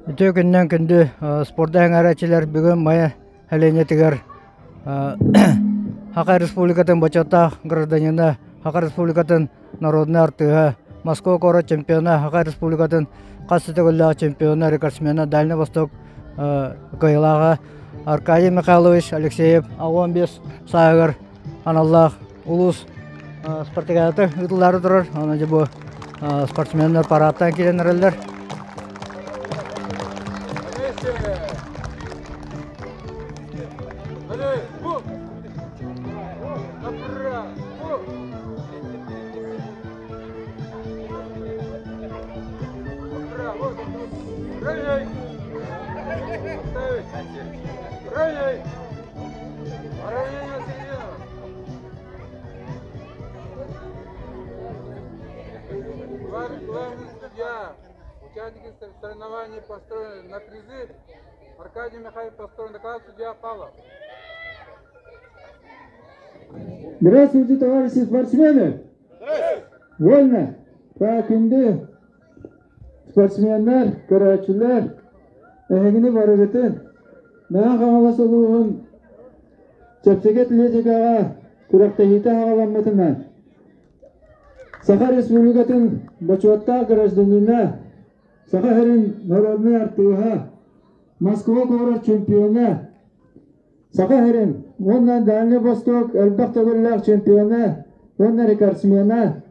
Үтүө күнүнэн күндү спорда эҥээрээччилэр бүгүн Майа сэлиэнньэтигэр Саха Республикатын бочуоттаах гражданина, Саха Республикатын народнай артыыһа, Москва куорат чемпиона, Саха Республикатын хас да төгүллээх чемпиона, рекордсмена, Дальний Восток кыайыылааҕа Аркадий Михайлович Алексеев 65 сааһыгар аналлаах улуус спартакиадата ыытыллаары турар. Онон дьэ бу спортсменнар параадтаан киирэн эрэллэр. Главный судья, участники соревнований построены на призы. Аркадий Михайлович построен доклад судья Павлов. Здравствуйте, товарищи спортсмены! Вольно! Күндү спортсменнар, көрөөччүлэр, эһигини барыгытын Мэҥэ Хаҥалас улууһун чэпчэки атлетикаҕа күрэхтэһиитэ аҕаламмытынан Саха Республикатын бочуоттаах гражданина, Саха сирин народнай артыыһа, Москва куорат чемпиона, Саха сирин уонна Дальний Восток элбэх төгүллээх чемпиона уонна рекордсмена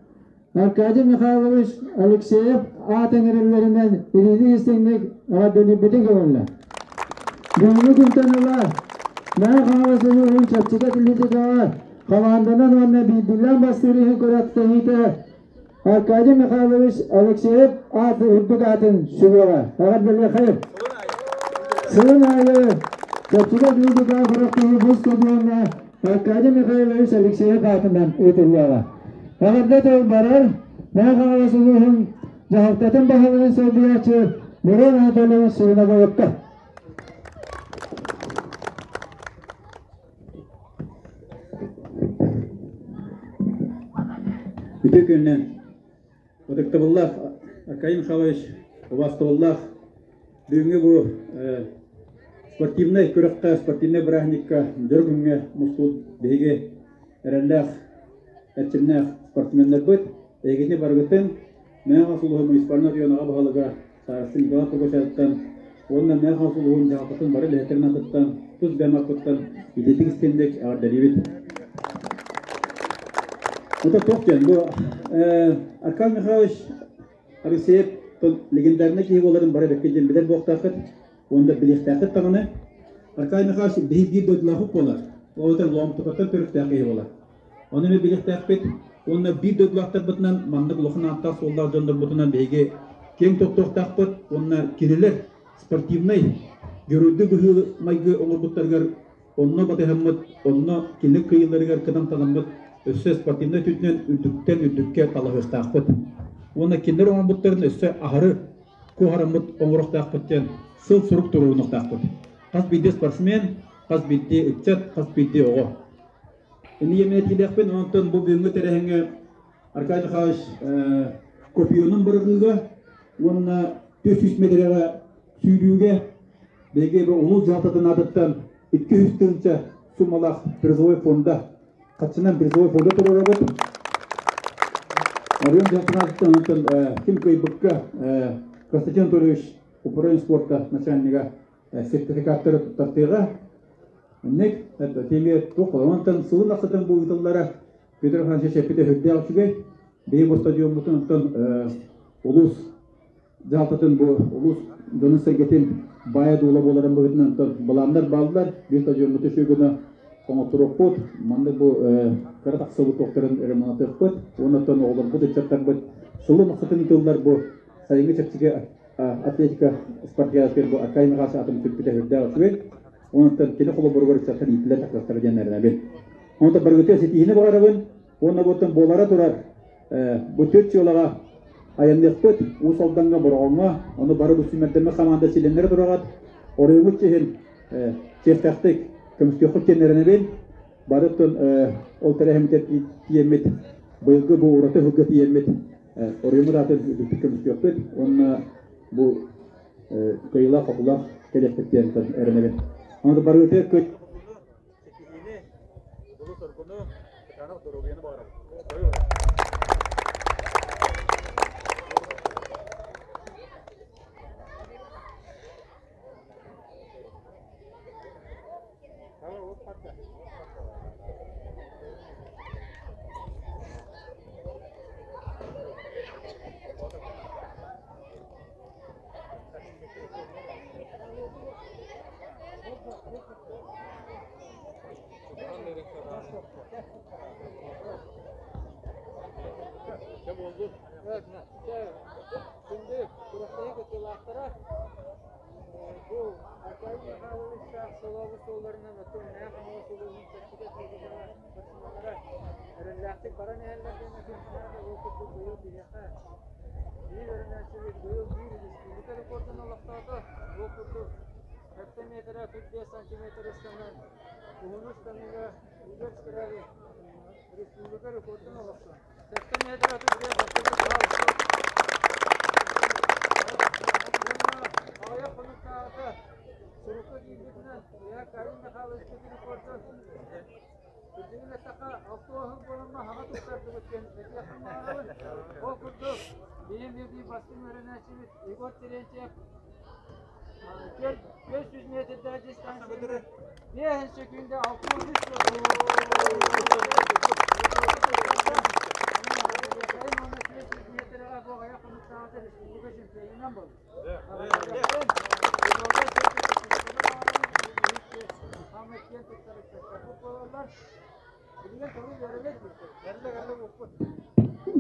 Аркадий Михайлович Алексеев аат ыҥырылларынан илиини истиҥник эҕэрдэлиирбитин көҥүллэ. Бүгүҥҥү күнтэн ыла Мэҥэ Хаҥалас улууһун чэпчэки атлетикаҕа хамаанданан уонна биирдиилээн бастыыр иһин күрэхтэһиитэ Аркадий Михайлович Алексеев аат үрдүк аатын сүгүөҕэ. Эҕэрдэлиэхэй! Сылын аайы чэпчэки атлетикаҕа күрэхтэһии бу стадиоҥҥа Аркадий Михайлович Алексеев аатынан ыытыллыаҕа. Эҕэрдэ тыл барар Мэҥэ Хаҥалас улууһун дьаһалтатын баһылыгын солбуйааччы Мирон Анатольевич Свинобоевка. Үтүө күнүнэн ытыктабыллаах Аркадий Михайлович, убаастабыллаах бүгүҥҥү бу спортивнай күрэххэ, спортивнай бырааһынньыкка дьоро күҥҥэ мустубут биһиги эрэллээх, эрчимнээх спортсменнарбыт, эһигини барыгытын Мэҥэ Хаҥалас муниципальнай оройуон аҕа баһылыга Саарыстын Николай Пугачевтан уонна Мэҥэ Хаҥалас улууһун дьаһалтатын бары үлэһиттэрин аатыттан, тус бэйэм ааппыттан итиитик истиҥник эҕэрдэлиибит. Это туох диэн, бу Аркадий Михайлович Алексеев легендарный киһи буоларын бары бэккэ диэн билэр буолуохтааххыт уонна билиэхтээххит даҕаны. Аркадий Михайлович биһиги биир дойдулаахпыт буолар. Ол эбэтэр Лоомтукаттан төрүттээх киһи буолар. Ону эмиэ билиэхтээхпит уонна биир дойдулаахтарбытынан маннык улахан ааттаах-суоллаах дьоннорбутунан биһиги киэҥ туттуохтаахпыт уонна кинилэр спортивнай геройдуу быһыы-майгы оҥорбуттарыгар онно батыһаммыт, онно кинилэр кыайыыларыгар кыдамтанаммыт өссө спортивнай өттүнэн үрдүктэн үрдүккэ талаһыахтаахпыт. Уонна кинилэр оҥорбуттарын өссө аһары куоһараммыт оҥоруохтаахпыт диэн сыл-сурук туруорунуохтаахпыт. Хас биирдии спортсмен, хас биирдии ыччат, хас биирдии оҕо. Инники эмиэ этиилээхпин, онтон бу бүгүҥҥү тэрээһиҥҥэ Аркадий Михайлович копионун бырҕыыга уонна 400 метрэҕэ сүүрүүгэ биһиги бу улуус дьаһалтатын аатыттан 200 тыһыынча суммалаах призовой фонда хаччынан призовой фонда туруорабыт. Оройуон дьаһалтатын аатыттан онтон ким кыайбыкка Константин Анатольевич управление спорта начальнига сертификаттары туттартыаҕа. Инник тиэмэ туох онтон сылын ахсатын бу ыытыллара Петр Афанасьевич эппитэ сүрдээх үчүгэй. Биһиги бу стадиоммутун онтон улуус дьаһалтатын бу улуус дьонун-сэргэтин баайа-дуола буоларын быһыытынан онтон былааннар бааллар. Биир стадиоммуту үчүгэй гына оҥотторуохпут. Маннык бу кыра тахсыбыт туохтарын ремонтыахпыт. Уонна оттон оҕолорбут, ыччаттарбыт сылын ахсатын ыытыллар бу сайыҥҥы чэпчэки атлетика спартакиадатыгар бу Аркадий Михайлович аатын сүкпүтэ сүрдээх үчүгэй. Онтон кини холобуругар ыччаттар иитиллэ тахсыахтара диэн эрэнэбин. Онтон барыгытыгар ситиһиини баҕарабын. Уонна буоттан буолара турар бу түөрт сыалаҕа айанныахпыт. Уус Алдаҥҥа, Бороҕоҥҥо, ону бары бу сүүмэрдэммит хамаанда чилиэннэрэ тураҕыт. Оройуоҥҥут чиһин чиэстээхтик көмүскүөххүт диэн эрэнэбин. Барыттан ол тэрээһиммитигэр тиийэммит, быйылгы бу ураты ыһылга тиийэммит оройуоммут аатын үрдүктүк көмүскүөхпүт уонна бу Кыайыылаах-хотуулаах кэлиэхпит диэн эрэнэбин. Онон барыгытыгар көт ситиһиини, дьолу-соргуну, кытаанах доруобуйаны баҕарабыт. Дойу Күндү күрэхтэһии кыттыылаахтара, бу Аркадий Михайловичтаах солообут суолларынан оттон Мэҥэ Хаҥалас улууһун чэпчэки атлетикаҕа спортсменнара эрэллээхтик баран иһэллэр диэн этиэххэ ол курдук быйыл биһиэхэ биир өрүнээччибит быйыл биир республика рекордун олохтоото. Ол курдук 7 метрэ 45 сантиметр ыстанан уһуну ыстаныыга Игорь Скрябин республика рекордун олохтоон 7 метрэ 35 бастакы Аҕыйах хонуктааҕыта сурукка киирбитинэн Карим Михайлович рекордун Билигин эттэххэ, автобуһун буолан хаҕа туттардыбыт диэн этиэхпин баҕарабын. Ол курдук, биһим биир бастыҥ үөрэнээччибит Егор Терентьев 500 метрдээх дистанцияны 5 секунда 63 метрға бу аҕыйах хонуктааҕыта республика чемпионунан буолла.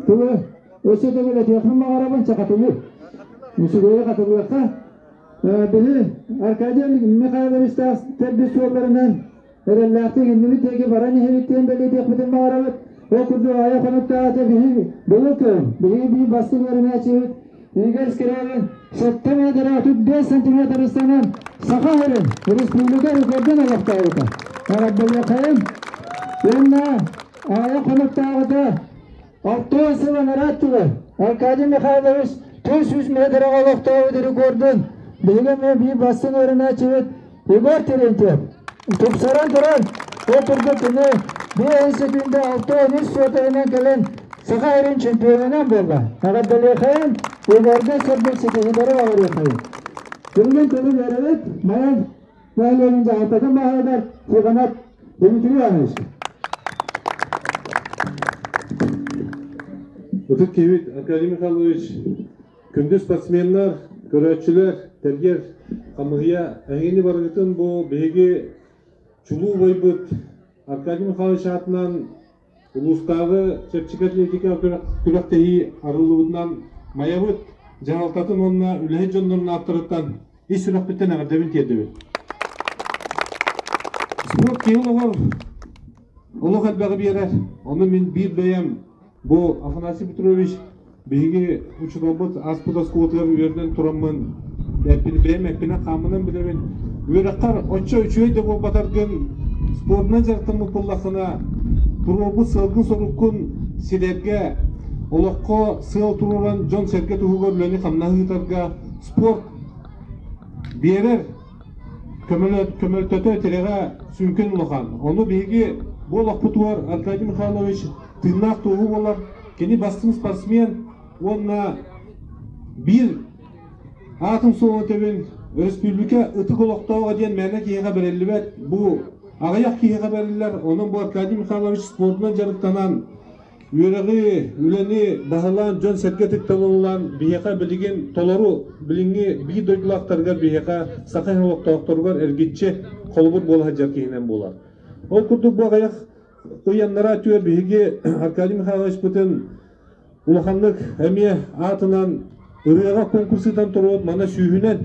Тылы өссө төгүл этиэхпин баҕарабын сахатылыы. Үчүгэйи хатылыахха. Биһи Аркадий Михайловичтаах тэлбит суолларынан эрэллээхтик иннибит диэки баран иһэбит диэн бэлиэтиэхпитин баҕарабыт. Ол курдук айа хонуктаата биһи быйыл күн биһиги биир бастыҥ үөрэнээччибит Игорь Скрябин 7 метр 35 сантиметр ыстанан Саха сирин республика рекордун олохтообута. Эҕэрдэлиэххэйин. Уонна аҕыйах хонуктааҕыта 60 сыл анараа өттүгэр Аркадий Михайлович 400 метрга олохтообут рекордун биһиги эмиэ биир бастыҥ үөрэнээччибит Егор Терентьев тупсаран туран, ол курдук кини 5 секунда 63 суотайынан кэлэн Саха сирин чемпионунан буолла. Эҕэрдэлиэхэйин, Егорга сырдык ситиһиилэри баҕарыахайын. Билигин тылы биэрэбит Майан нэһилиэгин дьаһалтатын баһылыгар Тихонов Дмитрий Иванович. Ытык киһибит Аркадий Михайлович Күндү спортсменнар, көрөөччүлэр, тэргэр хамыһыйа, эһигини барыгытын бу биһиги чулуу убайбыт Аркадий Михайлович аатынан улуустааҕы чэпчэки атлетика күрэхтэһии арыллыбытынан Майабыт дьаһалтатын уонна үлэһит дьоннорун ааттарыттан ис сүрэхпиттэн эҕэрдэбин тиэрдэбин. Спорт киһи олоҕор олох элбэҕи биэрэр. Ону мин биир бэйэм Бу Афанасий Петрович биһиги учууталбыт ааспыт оскуолатыгар үөрэнэн тураммын бэйэм эппинэн хааммынан билэбин. Үөрэххэр оччо үчүгэй да буолбатаргын спордунан дьарыктаммыт буоллаххына туруорбут сыалгын-соруккун ситэргэ, олоххо сыал туруоран дьон-сэргэ туһугар үлэни-хамнаһы ыытарга спорт биэрэр көмөлтөтө тирэҕэ сүҥкэн улахан. Ону биһиги бу олохпутугар Аркадий Михайлович тыыннаах туоһу буолар. Кини бастыҥ спортсмен уонна биир аатын суолун этэбин, өрөспүүбүлүкэ ытык олохтооҕо диэн мээнэ киһиэхэ бэриллибэт. Бу аҕыйах киһиэхэ бэриллэр. Онон бу Аркадий Михайлович спордунан дьарыктанан, үөрэҕи, үлэни баһылаан, дьон-сэргэ ытыктабылынан биһиэхэ билигин толору билиҥҥи биир дойдулаахтарыгар биһиэхэ саха олохтоохторугар эргиччи холобур буола сылдьар киһинэн буолар. Ол курдук бу аҕыйах Ыйаннара түөр биһиги Аркадий Михайловичпытын улаханнык эмиэ аатынан ырыаҕа конкурс ыытан туруот манна сүүһүнэн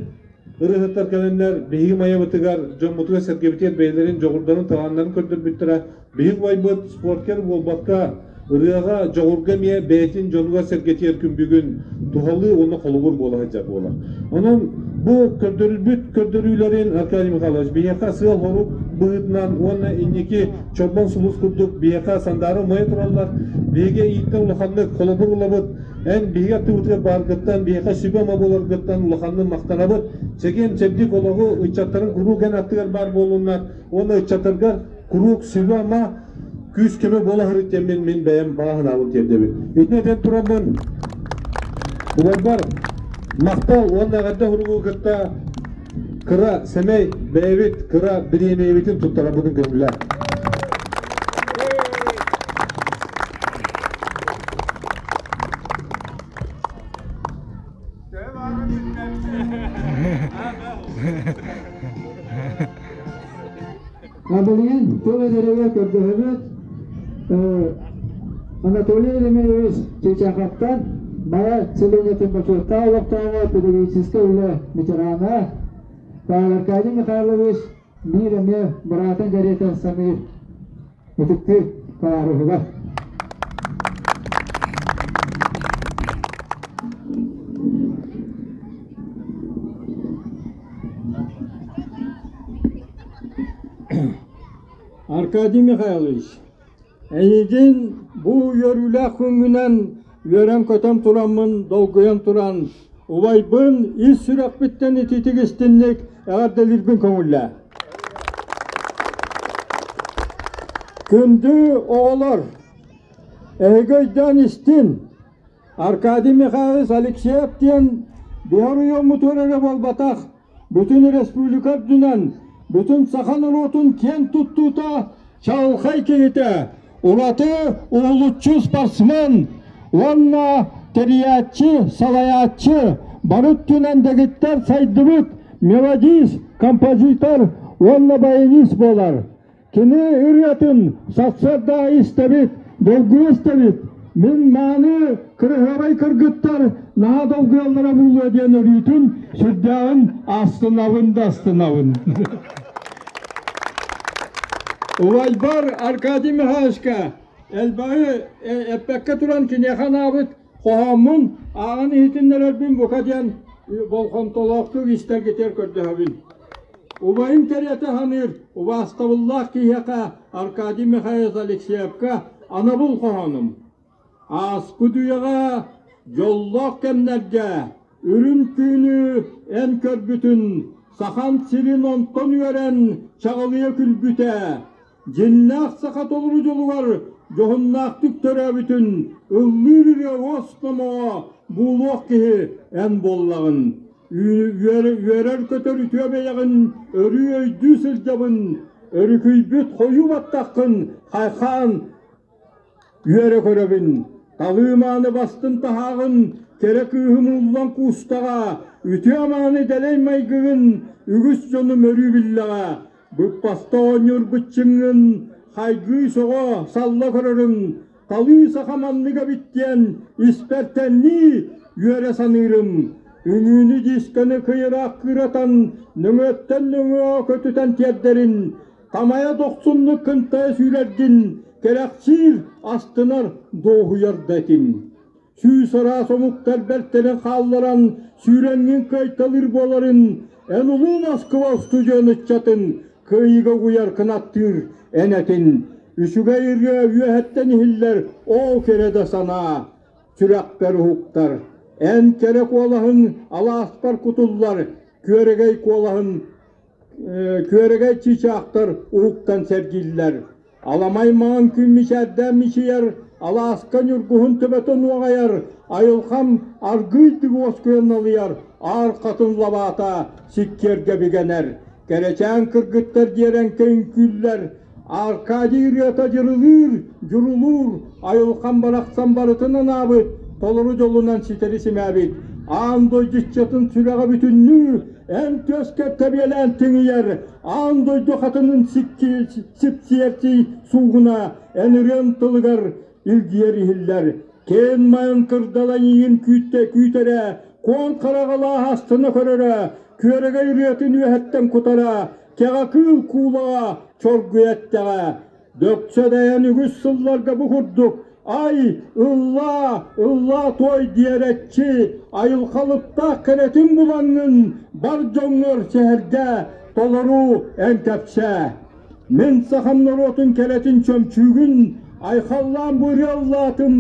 ырыаһыттар кэлэннэр биһиги майабытыгар дьоммутугар-сэргэбитигэр бэйэлэрин дьоҕурдарын талааннарын көрдөрбүттэрэ. Биһиги убайбыт спорткер буолбакка Ырыаҕа, дьоҕурга эмиэ бэйэтин дьонугар-сэргэтигэр күн бүгүн туһалыы уонна холобур буола сылдьар буолар. Онон бу көрдөрүлбүт көрдөрүүлэрин Аркадий Михайлович биһиэхэ сыал-сорук быһыытынан уонна инники чолбон сулус курдук биһиэхэ сандаара умайа тураллар. Биһиги эйииттэн улаханнык холобур ылабыт. Эн биһиги аттыбытыгар бааргыттан, биһиэхэ сүбэ-ама буоларгыттан улаханнык махтанабыт. Чэгиэн-чэбдик олоҕу ыччаттарын куруук эн аттыгар баар буоллуннар уонна ыччаттаргар куруук сүбэ-ама күүс-көмө буола сырыт диэммин мин бэйэм баҕа санаабын тиэрдэбин. Итини этэн тураммын убайбар махтал уонна эҕэрдэ суругу кытта кыра сэмэй бэйэбит кыра бириэмийэбитин туттарарбытын көҥүллээ. Билигин тыл эдэригэр көрдөһөбүт Анатолий Еремеевич Чычаховтан Майа сэлиэнньэтин бочуоттаах олохтооҕо педагогическай үлэ ветерана Аркадий Михайлович биир эмиэ быраатын кэриэтэ саныыр ытыктыыр табаарыһыгар. Аркадий Михайлович, эйигин бу үөрүүлээх күҥҥүнэн үөрэн-көтөн тураммын, долгуйан туран, убайбын ис сүрэхпиттэн ититик истинник эҕэрдэлиирбин көҥүллээ. Күндү оҕолор, эһиги өйдөөн истин, Аркадий Михайлович Алексеев диэн биһи оройуоммутугар эрэ буолбатах, бүтүн республика үрдүнэн, бүтүн саха норуотун киэн туттуута чаҕылхай киһитэ, ураты уһулуччу спортсмен уонна тэрийээччи, салайааччы, бары өттүнэн дэгиттэр сайдыбыт мелодист, композитор уонна баянист буолар. Кини ырыатын сарсыарда истэбит, долгуйа истэбит. Мин мааны кырыһыабай кыргыттар наһаа долгуйаллара буолуо диэн өрүүтүн сүрдээҕин астынабын да астынабын. Убайбар Аркадий Михайловичка элбэҕи эппэккэ туран киниэхэ анаабыт хоһооммун ааҕан иһитиннэрэрбин бука диэн болҕомтолоохтук истэргитигэр көрдөһөбүн. Убайым кэриэтэ саныыр убаастабыллаах киһиэхэ Аркадий Михайлович Алексеевка анабыл хоһоонум. Ааспыт үйэҕэ дьоллоох кэмнэргэ үрүҥ түүнү эн көрбүтүн, Сахан сирин онтон үөрэн чаҕылыйа күлбүтэ, дьиннээх саха толору дьолугар дьоһуннаахтык төрөөбүтүн ыллыыр ырыа уос номоҕо буулуох киһи эн буоллаҕын. Үөрэр-көтөр үтүө бэйэҕин өрүү өйдүү сылдьабын, өрүкүйбүт хойуу баттаххын хайхаан үөрэ көрөбүн. Талыы-мааны бастын таһааҕын, кэрэ кыыһым ууллан куустаҕа, үтүө-мааны дэлэй майгыгын үгүс дьонум өрүү биллэҕэ. Быппаста оонньуур быччыҥҥын хайгыы сөҕө салла көрөрүм, талыы саха маннык эбит диэн испэртэннии үөрэ саныырым. Үҥүүнү дисканы кыйыраах кыыратан, нөҥүөттэн нөҥүө көтүтэн тиэрдэрин, тамайа дохсуннук кынтайа сүүрэргин кэрэхсиир, астынар, дуоһуйар да этим. Сүүс араас омуктар бэртэрин хаалларан, сүүрэҥҥин кыайталыыр буоларын, эн улуу Москва устудьуон ыччатын кыайыыга угуйар кынаттыыр эн этин. Үчүгэй ырыа үөһэттэн иһиллэр, ол кэрэ да санаа сүрэхпэр уһуктар. Эн кэрэ куолаһыҥ алааспар кутуллар, күөрэгэй куолаһын күөрэгэй чыычаахтар уһуктан сэргииллэр. Аламай маҥан күн мичээрдээн мичийэр, алааска ньургуһун төбөтө нуоҕайар, айылҕам аргыый уоскуйан налыйар, аар хатын лабаата сиккиэргэ бигэнэр. Кэрэчээн кыргыттар дьиэрэҥкэ үҥкүүллэр, Аркадий ырыата дьырылыыр, дьурулуур, айылҕам барахсан барытын анаабыт, толору дьолунан ситэри симээбит, аан дойду иччитин сүрэҕэ бүтүннүү эн түөскэр тэбиэлээн тиҥийэр, аан дойду хатынын сипсиэртий суугуна эн ырыан тылыгар илгийэр иһиллэр. Кээн майан кырдала эйигин күүттэ күүтэрэ, куон хараҕалаах астына көрөрө, күөрэгэй ырыатын үөһэттэн кутара, кэҕэ кыыл куулаҕа чоргуйа эттэҕэ. Дөксө дэйэн үгүс сылларга бу курдук Ай, ыллаа, ыллаа туой диэрэччи, айылҕалыктаах кэрэтин булаҥҥын бар дьоҥҥор сэһэргээ, толору эн кэпсээ. Мин сахам норуотун кэрэтин чөмчүүгүн айхаллаан бу ырыаллаатым,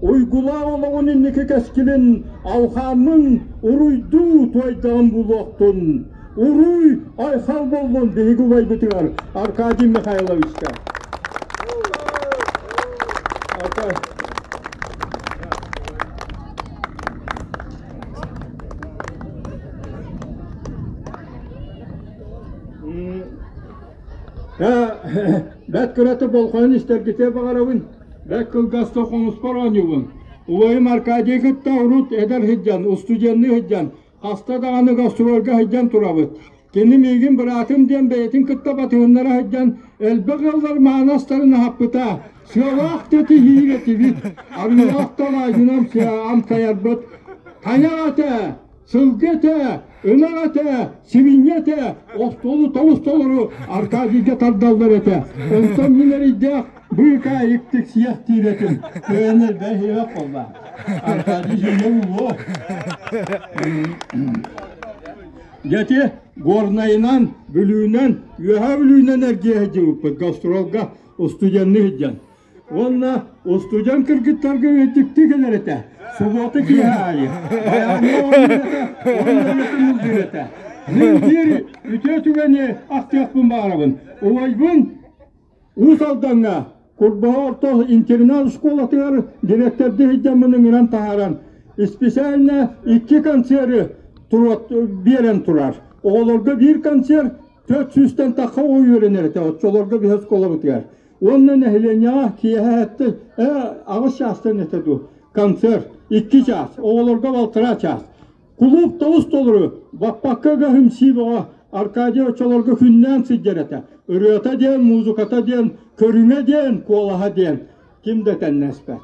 уйгулаах олоҕун инники кэскилин алхааммын уруйдуу туойдаҕым булуохтун. Уруй, айхал боллун биһиги убайбытыгар Аркадий Михайловичка. Бэт кыраты болҕойон истэргитэ баҕарабын. Бэт кылгаста хомуспар оонньуубун. Убайым Аркадий кытта урут эдэр сылдьан, устудьуоннуу сылдьан, хаста даҕаны гастрольга сылдьан турабыт. Кини миигин быраатым диэн бэйэтин кытта батыһыннара сылдьан, элбэх ыаллар мааны астарын аһаппыта. Сыалаах тэтиһиир этибит, арыылаах талаайынан амсайарбыт. Тайах этэ, Сылгы этэ, ынах этэ, сибинньэ этэ, остуолу тобус толору Аркадийга тардаллар этэ. Онтон мин эрийдээх быыкаа иктик сиэх диир этим. Кыайан элбэх иһиэх буолла. Аркадий синньэ булуо. Дьэти Горнайынан, Бүлүүнэн, Үөһээ Бүлүүнэн эргийэ сылдьыбыппыт гастролга устудьуоннуу сылдьан. Уонна устудьуон кыргыттарга өйдүктүү кэлэр этэ. Субуота киэһэ аайы. Байааҥҥа оонньуур этэ, уонна үлэтин ылдыыр этэ. Мин биир үтүө түгэни ахтыахпын баҕарабын. Убайбын Уус Алдаҥҥа Курбаһа орто интернат школатыгар дириэктэрдии сылдьаммын ыҥыран таһааран, специально икки концеры биэрэн турар. Оҕолорго биир концерт 400-тэн тахха оҕо үөрэнэр этэ оччолорго биһи оскуолабытыгар. Уонна нэһилиэнньэҕэ киэһэ аҕыс чаастан этэ дуу концерт икки чаас, оҕолорго балтараа чаас. Кулууп тобус толору, баппакка ыга бөҕө Аркадий оччолорго күннээн сылдьар этэ. Ырыата диэн, музыката диэн, көрүҥэ диэн, куолаһа диэн ким да тэннэспэт.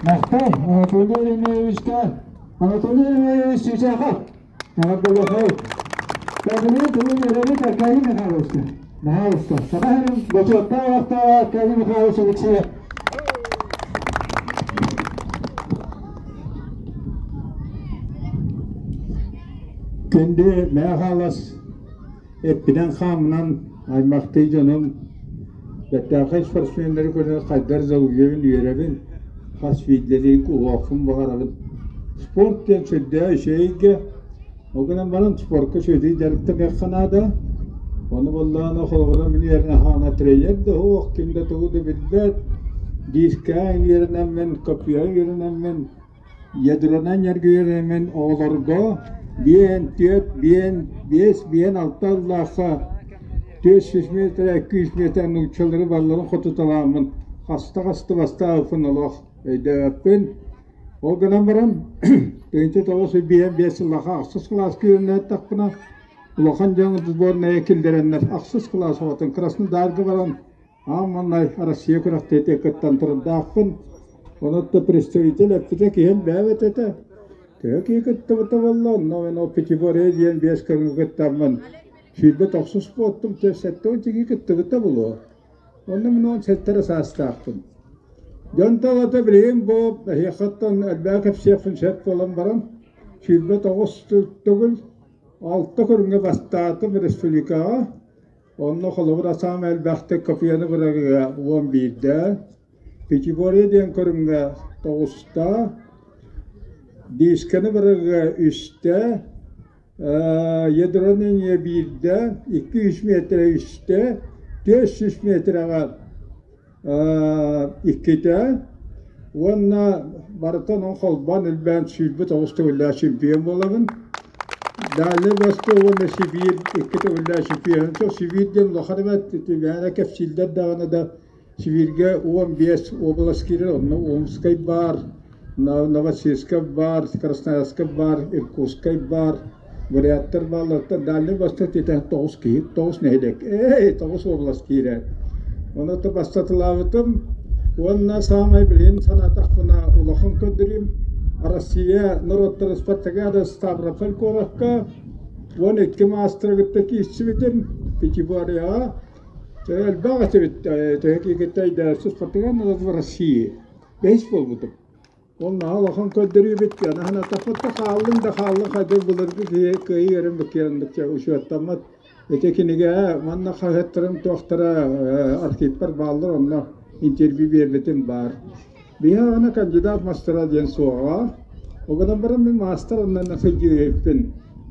Махтал Анатолий Еремеевичка. Анатолий Еремеевич Чичахов. Эҕэрдэлэхэй. Кабинет тылын үөрэммит Аркадий Михайловичка. Михайловичка. Саха сирин бочуоттаах олохтооҕо Аркадий Михайлович Алексеев. Күндү Мэхалас эппинэн-хааммынан аймахтыы дьонум бэртээхэй спортсменнары көрөн хайдар долгуйабын, үөрэбин, хас биирдэрин уһуохпун баҕарабын. Спорт диэн сүрдээх үчүгэйгэ, ол гынан баран спортка үчүгэйдик дьарыктаныахха наада. Ону буоллаҕына холобура мин үөрэнэ тренер да суох, ким да тугу да билбэт, дискаҕа үөрэнэммин, копьеҕа үөрэнэммин Ядронан ньаргыйарынан оҕолорго биэн түөрт, биэн биэс, биэн алта ыллаахха 400 метр, 200 метр нууччалары барыларын хотуталааммын хаста-хаста бастаабыппын олох өйдөөбөппүн. Ол гынан баран 1995 сыллаха ахсыс кылааска үөрэнэ улахан дьон сборная киллэрэннэр ахсыс кылаас оҕотун Краснодарга баран Аан маҥнай Россия күрэхтэһиитэ кыттан турардаахпын. Онон представитель эппитэ киһи элбээбэт этэ. Төһө киһи кыттыбыта буолла, онно мин ол пятиборье диэн биэс көрүҥү кыттаммын 29 буоттум, 70 киһи кыттыбыта буолуо. Онно мин 17 эрэ саастаахпын. Дьон талата билигин бу эһиэхэттэн элбэҕи кэпсиэхпин сөп буолан баран, 29 төгүл алта көрүҥҥэ бастаатым республикаҕа. Онно холобур саамай элбэхтик копияны бырагыга 11-дэ, пятиборье диэн көрүҥҥэ тоҕуста, дисканы бырагыга үстэ, ядроны эмиэ биирдэ, 200 метрэ үстэ, 400 метрэҕэ иккитэ уонна барытын он холбоон илбээн 109 төгүллээх чемпион буолабын. Дальний Восток уонна Сибиир икки төгүллээх чемпион. Сибиир диэн улахан эбээт мээнэ кэпсииллэр даҕаны да Сибииргэ 15 уобалас киирэр, онно Омскай баар, Новосибирскай баар, Красноярскай баар, Иркутскай баар, буряттар баалларыттан Дальний Восток диэтэх тоҕус киһи, тоҕус нэһилиэк, эй, тоҕус уобалас киирэр. Ону бастатылаабытым уонна саамай билигин санаатахпына улахан көрдөрүүм Россия норуоттарын спартакиада Ставрополь куоракка 12 маастары кытта киирсибитим Пятиборьеҕа. Элбэх этибит, төһө киһи өйдөөсүс спартакиада России. Бэһис буолбутум. Ол наһаа улахан көрдөрүүбүт анаһын атахпытта хааллыҥ да хааллыҥ хайдах былыргы киһи кыайыы эрэн быккыаннык учуоттаммат. Ити кинигэ манна хаһыаттарым туохтара архивпар бааллар онно интервью биэрбитим баар. Биһи аҕана кандидат мастера диэн суоҕа. Ол гынан баран мин маастар оннун сылдьыыһыппын.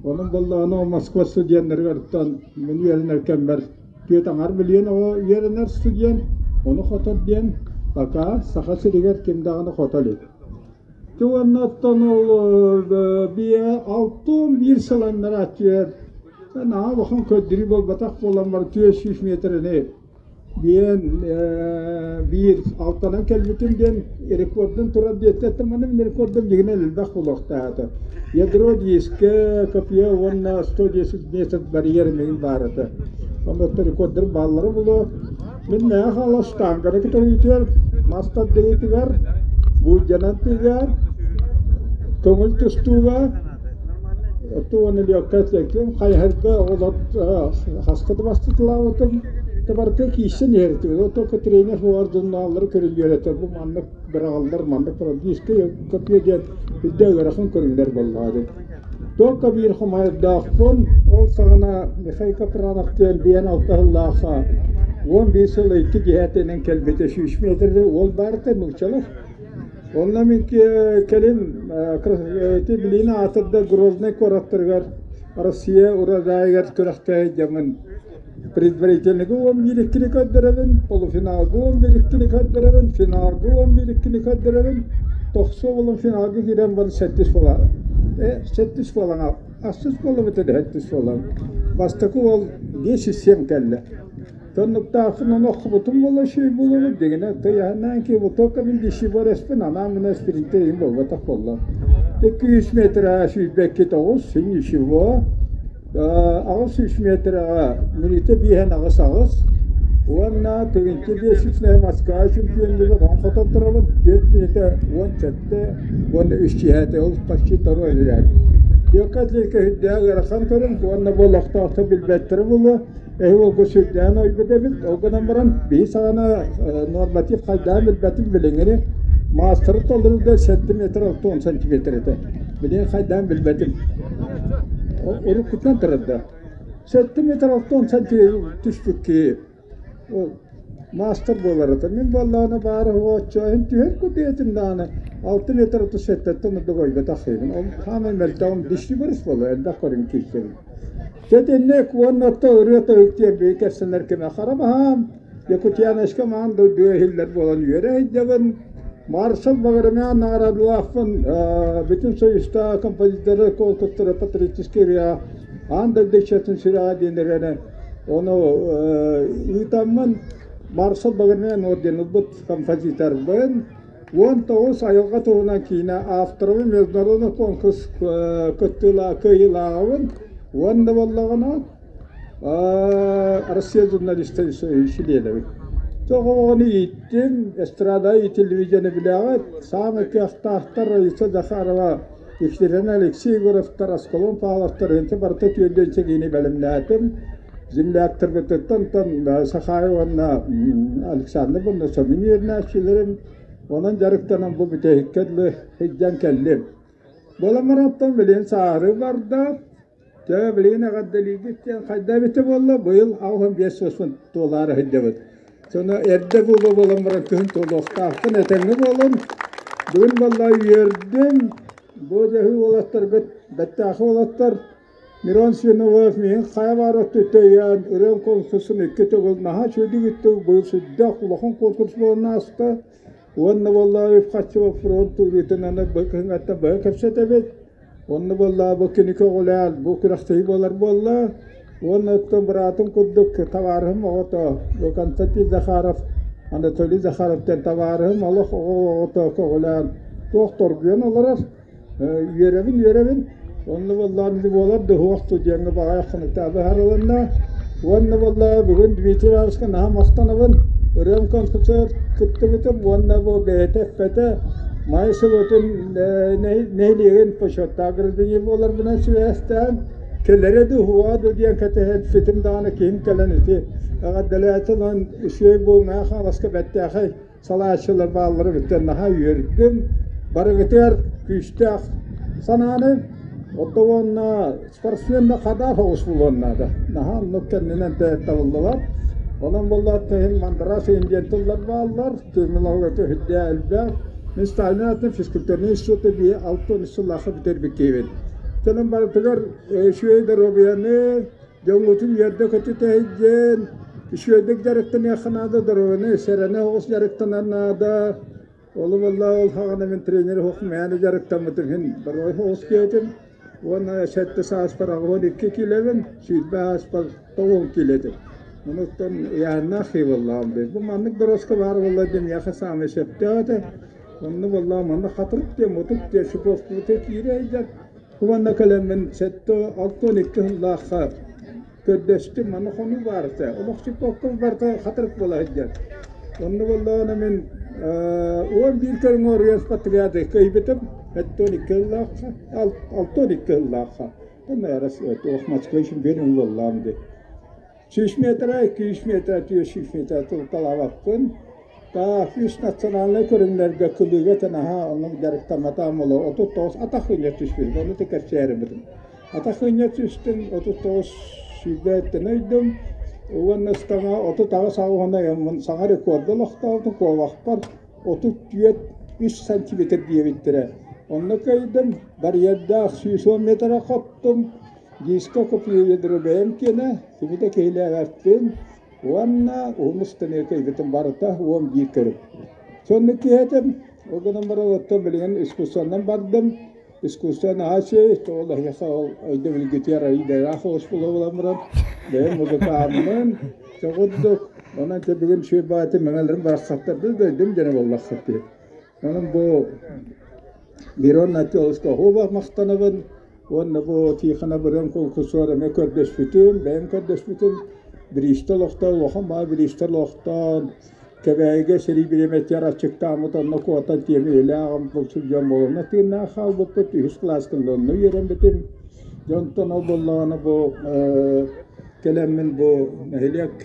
Онон буоллаҕына Москва студеннарыгартан мин үөрэнэр кэммэр түөрт аҥаар миллион оҕо үөрэнэр студент, ону хотор диэн пока Саха сиригэр ким даҕаны хото илик. Уонна оттон ол биэ 61 сыланнарааччыгар наһаа улахан көрдөрүү буолбатах буолан баран 400 метрэни диэн биир алтанан кэлбитим диэн рекордун турар диэтэттэн маны мин рекордум дьиҥинэн элбэх буолуохтаата. Ядро дискэ, копье уонна 110 метр барьер мин баар этэ. Онно рекордер бааллара булуо. Мин мэҕэ хаала штанганы көтөҕүүтүгэр, мас тардыһыытыгар, буулдьанан тыыгар, көҥүл тустууга, оттон легкая атлетика хайыһарга оҕолор хаска да бастатылаабытым барыта киирсэн иһэр только тренер уордуннааллары көрүллүөр бу маннык быраҕаллар маннык дискэ копье диэн үрдэ ыарахан көрүллэр буоллаҕа дии. Только биир хомойдоохпун, ол саҕана Михаил Капранов диэн биэн алта сыллаахха 11 сыл икки десятинэн кэлбитэ 100 метрде ол баарта нууччалар. Онно мин кэлин ити билиини аатырда Грозный куораттарыгар Россия урожайыгар күрэхтэһэ дьамын предварительныйга 11 иккини көрдөрөбүн, полуфиналга 11 иккини көрдөрөбүн, финалга 11 иккини көрдөрөбүн, тохсуо буолан финалга киирэн баран сэттис буола сэттис буолан ахсыс буолабыт этэ сэттис буолан бастакы уол 10,7 кэллэ Тоннуктаахпын ону оххубутум буола үчүгэй буолуобут дигинэ тыйаһынаан ки только мин дишибореспин анаан мына спринтер иһин буолбатах буолла. 200 метр 102 9 син ничего 800 метрэҕэ мүнүүтэ биэһэн аҕыс аҕыс уонна тыһыынча биэс сүүс Москва чемпионнугар он хотон турабын түөрт мүнүүтэ уон сэттэ уонна үс чиһээтэ ол почти второй ряд. Легкая атлетика үрдээх ыарахан көрүҥ уонна бу олохтоохтор билбэттэрэ буолуо эһи уолга сүрдээн ойбут эбит ол гынан баран биһи саҕана норматив хайдаан билбэтим билиҥҥини маастары толорууга сэттэ метр алта уон сантиметр этэ билигин хайдаан билбэтим уруккутунан турарда сэттэ метр алта уон сантиметр түспүт киһи ол маастар буолар этэ мин буоллаҕына баара уоччу эн түһэр кутуйатым даҕаны алта метр отут сэттэттэн ордук ойботох киһибин ол саамай мөлтөҕүм дистриборис буолар элбэх көрүҥ киирсэбин Дьэ итинник уонна то ырыа тойук диэн биһи кэпсэнэр кэмэ хара баһаам Якутяночка маан дойдуга иһиллэр буолан үөрэ сылдьабын. Маршал Баграмян наҕараадалаахпын бүтүн Союзтаах композитордар конкурстара патриотическай ырыа аан дойду ыччатын сүрэҕэ диэн ырыаны ону ыытаммын Маршал Баграмян орден ылбыт композиторбын. 19 айылҕа туһунан киинэ авторабын международный конкурс кыттыылаах кыайыылааҕыбын уонна буоллаҕына Россия журналистарын чилиэнэбин. Тоҕо ииттим, эстрада и телевидение билэҕит, саамай кыахтаахтар Раиса Захарова, Екатерина Алексей Егоровтар, Аскалон Павловтар инчэ барыта түөрдүөн сэгиини бэлэмнээтим. Земляктарбытыттан Сахаай уонна Александр Бонносовмин үөрэнээччилэрим. Онон дьарыктанан бу бүтэһиккэ дылы сылдьан кэллим. Буоламмараттан билигин сааһырыы барда. Дьэ, билигин эҕэрдэлиирбит диэн хайда эбитэ буолла, быйыл 85 сылын туолаары сылдьабыт. Соно эрдэ буолуо буолан баран күһүн туолуохтаахпын, этэҥҥэ буолун. Бүгүн буолла үөрдүм. Бу дьэһүү уолаттаргыт, бэттээхи уолаттар Мирон Свинобоев миһин хайа баар өттүттэ өйөөн, ырыам конкурсун икки төгүл наһаа үчүгэйдик ыытты, быйыл сүрдээх улахан конкурс буолан ааста. Уонна буолла үп-харчы боппуруоһун туруутун аны кыһыҥҥаттан быһа кэпсэтэбит. Онно буолла бу кини көҕүлээн бу күрэхтэһии буолар буолла. Уонна оттон быраатым курдук табаарыһым оҕото бу Константин Захаров, Анатолий Захаров диэн табаарыһым олох оҕо оҕото көҕүлээн туох торгуйан олорор. Үөрэбин, үөрэбин. Онно буоллаҕына ити буолар да уһуох студеҥҥа баҕайы хонуктаабы быһаарылынна. Уонна буолла бүгүн Дмитрий Ивановичка наһаа махтанабын. Ырыам концерт кыттыбытым уонна бу бэйэтэ эппэтэ Маай селотун нэһилиэгин почеттаах гражданин буоларбынан сибээстээн кэлэрэ да уһуоҕа да диэн кэтэһэн ситим даҕаны киһим кэлэн ити эҕэрдэлээтэ онон үчүгэй буол Мэҥэ Хаҥаласка бэртээхэй салааччылар бааллара бүттэн наһаа үөрдүм. Барыгытыгар күүстээх санааны, отто уонна спортсмен да хадаах оҕус булуон наада. Наһаа оннук кэннинэн табыллыбат. Онон буоллаат иһин мандраж диэн тыллар бааллар. Терминология үрдээ элбэх. Мин Сталин аатынан физкультурнай институту бии 6 сыллаахха бүтэрбит киһибин. Телен барытыгар үчүгэй доруобуйаны, Дьоҥҥутун үөрдэ-көтүтэ сылдьын, үчүгэйдик дьарыктаныахха наада, доруобуйаны сэрэнэ оҕус дьарыктанар наада. Ол буолла ол саҕана мин тренер оһох мээнэ дьарыктаммытым иһин доруобай оҕус киһитим. Уонна сэттэ сааспар 82 килэбин, 20 ааспар 90 килэтим. Онуттан ыйааһыннаах киһи буоллаҕым дии. Бу маннык дороска баар буолла диэн миэхэ саамай сөптөөх этэ. Онно буоллаҕа манна хатырык диэн, мутук диэн шиповкабыта киирэ сылдьар. Уонна кэлэммин 7-62 сыллаахха көрдөстүм, маны хонуу баарыта. Олохсуппокко барыта хатырык буола сылдьар. Онно буоллаҕына мин 11 көрүҥ оруйан патриоты кыайбытым. 72 сыллаахха, 62 сыллаахха. Там туох Москва чемпионун буоллаҕым дии. 100 метра, 200 метра, 400 метра тулуталаабаппын. Таах үс национальнай көрүҥнэргэ кылыыга наһаа оннук дьарыктамматаҕым буолуо. 39 атах ыынньа түспүтүм, ону да кэпсээрибитим. Атах ыынньа түстүм, 39 сүүрбэттэн өйдүм. Уонна ыстаҥа 38 аҕыһына ыйаммын саҥа рекорду олохтообутум, куобахпар 34 үс сантиметр диэбиттэрэ. Онно кыайдым, барьердаах 110 метра хоттум, Диска копиядыры бэйэм киэнэ, кими да киһилээбэппин уонна уһун ыстаныыка ибитин барыта 11 көрүм. Сонно киһитим, ол гынан баран оттон билигин искусствонан бардым. Искусство наһаа үчүгэй, ол эһиэхэ ол өйдөбүлгүтүгэр айдараах оҕус буола буолан баран, бэйэм музыкааммын, чоҕурдук, онон дьэ бүгүн үчүгэй баҕайытык мэҥэлэрим барахсаттарды дойдум дьоно буоллаххыт дии. Онон бу Мирон Натиловичка оһуоба махтанабын уонна бу Тихона Бырын конкурсугар эмиэ көрдөспүтүм, бэйэм көрдөспүтүм. Бириистэ олохтоон, улахан баҕа бириистэ олохтоон, Кэбээйигэ сэрии бириэмэтигэр аччыктааммыт, онно куотан тиэмэ илэ-аҕам булсу дьон буолан тыыннаах хаалбыппыт, үһүс кылааска онно үөрэммитим. Дьонтон ол буоллаҕына бу кэлэммин бу нэһилиэк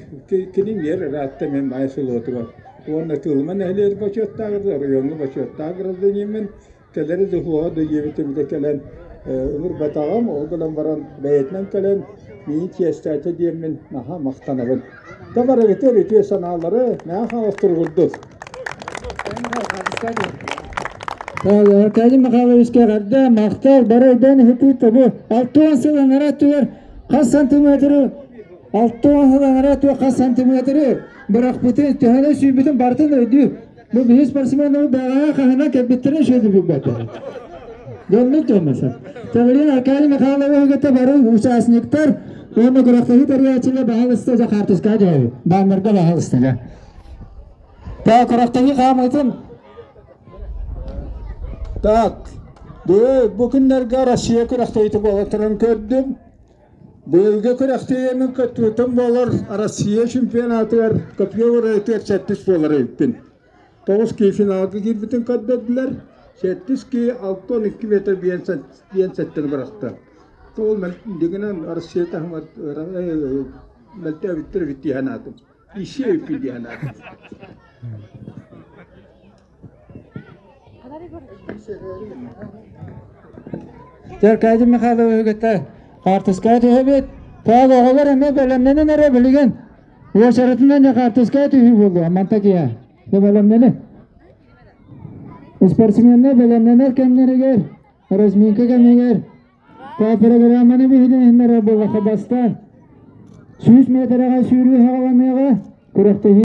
кини миэр ыраатта мин Маайа селотугар уонна Тыылыма нэһилиэгэр бочуоттаах оройуоҥҥа бочуоттаах гражданиммын кэлэри духуоҕа да диэбитим да кэлэн ымырбатаҕым ол гынан баран бэйэтинэн кэлэн миигин чиэстээтэ диэммин наһаа махтанабын. Да барыгытыгар үтүө санаалары мэҥэ хаҥалас туругурдун. Аркадий Михайловичка эҕэрдэ, махтал, бары өйдөөн иһитии тобу 60 сыл анараа өттүгэр хас сантиметры 60 сыл анараа өттүгэр хас сантиметры бырахпытын, төһөнөн сүүрбүтүн барытын өйдүүр. Бу биһи спортсменнары бэҕэһээ хаһынан кэлбиттэрин үчүгэйдик билбэттэр. Дьоннук дьонносо. Тегрин Аркадий Михайлович кытта бары участниктар уонна күрэхтэһии тэрийээччилэр баһаалыста дьэ хаартыскаҕа дьэ баннерга баһаалыста дьэ. Так, күрэхтэһии хаамыытын Так, бу күннэргэ Россия күрэхтэһиитэ буола туран көрдүм. Быйылгы күрэхтэһиини кыттыбытым буолар Россия чемпионатыгар копье ырыатыгар сэттис буолар эбиппин. Тоҕус киһи финалга киирбитин көрдөрдүлэр. Сэттис киһи 6-12 метр диэн сэттэн бырахта. Ол дигинэн Россия таһымар мөлтөөбүттэр эбит дии санаатым. Ищи эбиппин дии санаатым. Аркадий Михайлович кытта хаартыскаҕа түһэбит. Таах оҕолор эмиэ бэлэмнэнэн эрэ билигин уочаратынан хаартыскаҕа түһүү буолуо манта киһи. Бэлэмнэни. Спортсменнар бэлэмнэнэр кэмнэригэр, разминка кэмигэр та программаны биһилиннэрэ буоллаха бастаан 100 метрэҕэ сүүрүү хаҕаланыаҕа күрэхтэһии.